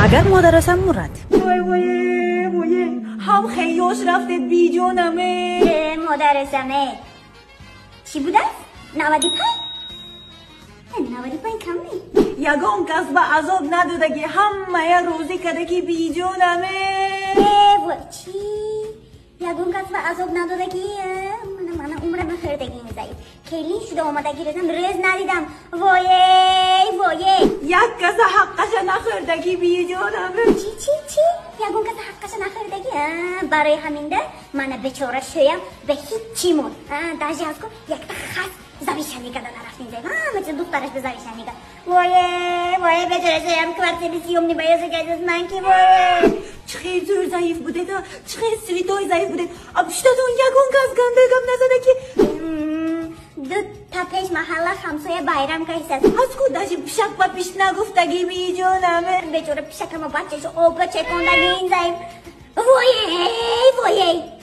Агар модарасам мурад. Вой, вой, вой, ҳам хеёш рафтед, биҷонаме. Модарасаме, чӣ будааст? 95? 95 кам не? Ягон кас ба азоб надодаги, ҳамая розӣ кардаги, биҷонаме. Вой, чӣ? Ягон кас ба азоб надодаги? Мана, мана, умрама хӯрдагин заиф. Келин шуда омадаги резам, рӯз надидам. Воей, воей! Як каса ҳаққаша нахӯрдаги, биҷонаме. Чӣ, чӣ, чӣ? Ягон каса ҳаққаша нахӯрдаги? Барои ҳаминда мана бечора шӯям ба ҳиччи монд. Даже аз ку якта хас завещание карда нарафтин заиф. Ҳама чиз духтараш ба завещание кард. Воей, воей, бечора шӯям квартираи съёмный ба ёзагазиз ман ки, воей! Чӣ хел зӯр заиф будед, чӣ хел святой заиф будед. А пуштатон ягон кас ганда гап назада ки? Дута пеш маҳалла ҳамсоя байрам кайсад. Аз ку даже пишак ба пиш нагуфтаги, биҷонаме. Бечора пишакама бачашу обга чекондагин заиф. Воей, воей!